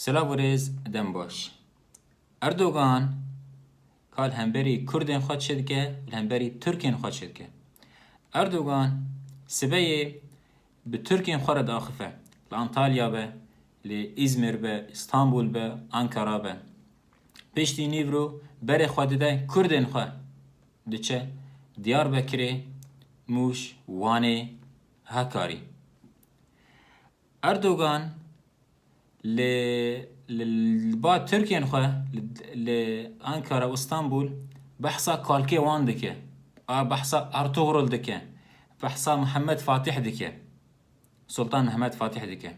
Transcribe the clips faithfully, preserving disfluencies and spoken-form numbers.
Silav û rêz, dem baş. Erdogan ka li hemberî Kurdên xwe çi dike, li hemberî Tirkên xwe çi dike? Erdogan sibeyê bi Tirkên xwe re diaxife. Li Antalya be, li Îzmir be, Îstanbul be, Ankara be. Piştî nîvro berê xwe dide Kurdên xwe, diçe Diyarbekirê, Mûş, Wanê, Hekarî. Erdogan li, li, li ba Tirkên xwe li, li Ankara û Stenbul behsa kalkê wan dike. A behsa Ertugrul dike. Behsa Mihemed Fatih dike. Sultan Mihemed Fatih dike.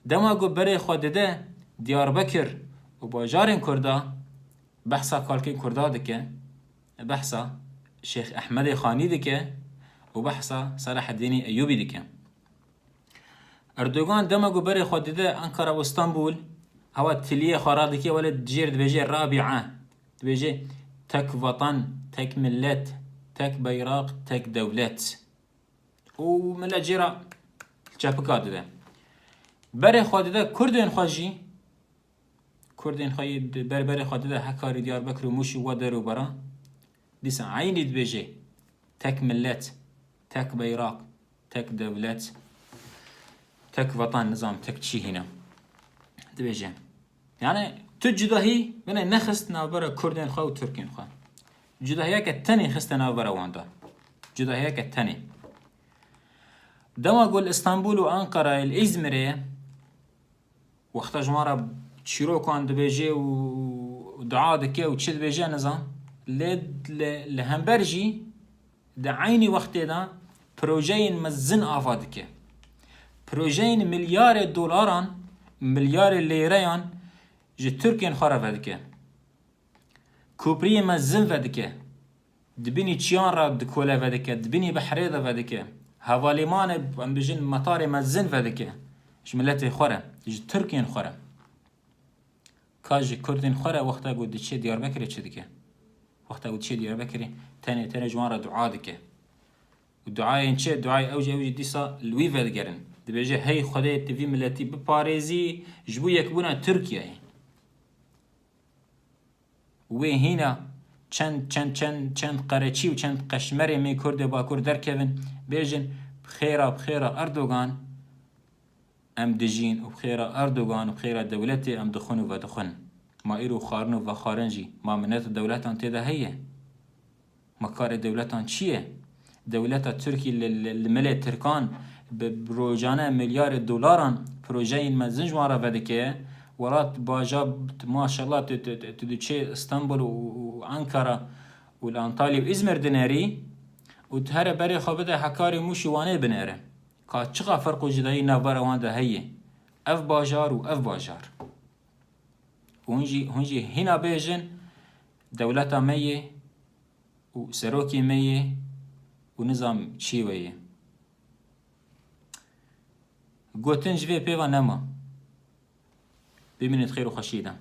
Dema ku berê xwe dide Diyarbekir û bajarên Kurda, behsa kalkên Kurda dike, behsa Şêx Ehmedê Xanî dike û behsa Selaheddînê Eyûbî dike. Erdogan dema ku berê xwe dide Ankara û Stenbul, hewa tiliyê xwe radike, wele jêr dibêje Rabia. Dibêje tek vatan, tek millet, tek beyraq, tek dewlet. Û millet jê re çepika dide. Berê xwe dide Kurdên xwe jî, Kurdên xwe yê di ber berê xwe dide Hekarî, Diyarbekir û Mûş û we der û bera. Dîsa eynî dibêje tek millet, tek beyraq, tek dewlet, tek vatan, nizam, tek çî hîne. Dibêje. Yani tu cudahî bine nexist navbera Kurdên xwe û Tirkên xwe. Cudahiyeke tenê xiste navbera wan de. Cudahiyeke tenê. Dema ku li Îstanbul û Ankarayê, li Îzmirê, wexta ji wan re çîrokan dibêje û dua dike û çi dibêje nizam, lê li, li hember jî di eynî wextê de projeyên mezin ava dike. Projeyên milyarê dolaran, milyarê lêreyan ji Tirkên xwe re vedike. Kopriyê mezin vedike. Di binî çiyan re dikole vedike, di binî behrê de vedike. Hevalîmanê, em bijin metarê mezin vedike. Ji miletê xwe re, ji Tirkên xwe re. Ka ji Kurdên xwe re wexta ku diçe Diyarbekirê çi dike? Wexta ku diçe Diyarbekirê tenê tenê ji wan re dua dike. Û duayên çi? Duayê ew jî, ew jî dîsa li wî vedigerin. Dibêje, hey Xwedê, tu vî miletî biparêzî, ji bo yekbûna Tirkiyeyê. Wê hîna çend, çend, çend, çend qereçî û çend qeşmerê me Kurdê Bakur derkevin, bêjin, bi xêra, bi xêra Erdogan em dijîn û bi xêra Erdogan û bi xêra dewletê em dixwin û vedixwin. Ma îro xwarin û vexwarin jî, ma minet û dewletan tê de heye? Ma karê dewletan çi ye? Dewleta Tirkî li, li, li milê Tirkan bi, bi rojane milyarê dolaran projeyên mezin ji wan re vedike. Welat bajar, maşallah, tu, tu, tu, tu diçê Stenbul û, û Ankara û li Antalya û Îzmir dinerî û tu here berê xwe bide Hekarê, Mûş û Wanê binere. Ka çiqa ferq û cudayî navbera wan de heye? Ev bajar û ev bajar. Hûn jî, hûn jî hîna bêjin, dewleta me ye û serokê me ye û nizam çî we ye. Gotin ji vê pêva nema. Bimînin di xêr û xweşiyê de.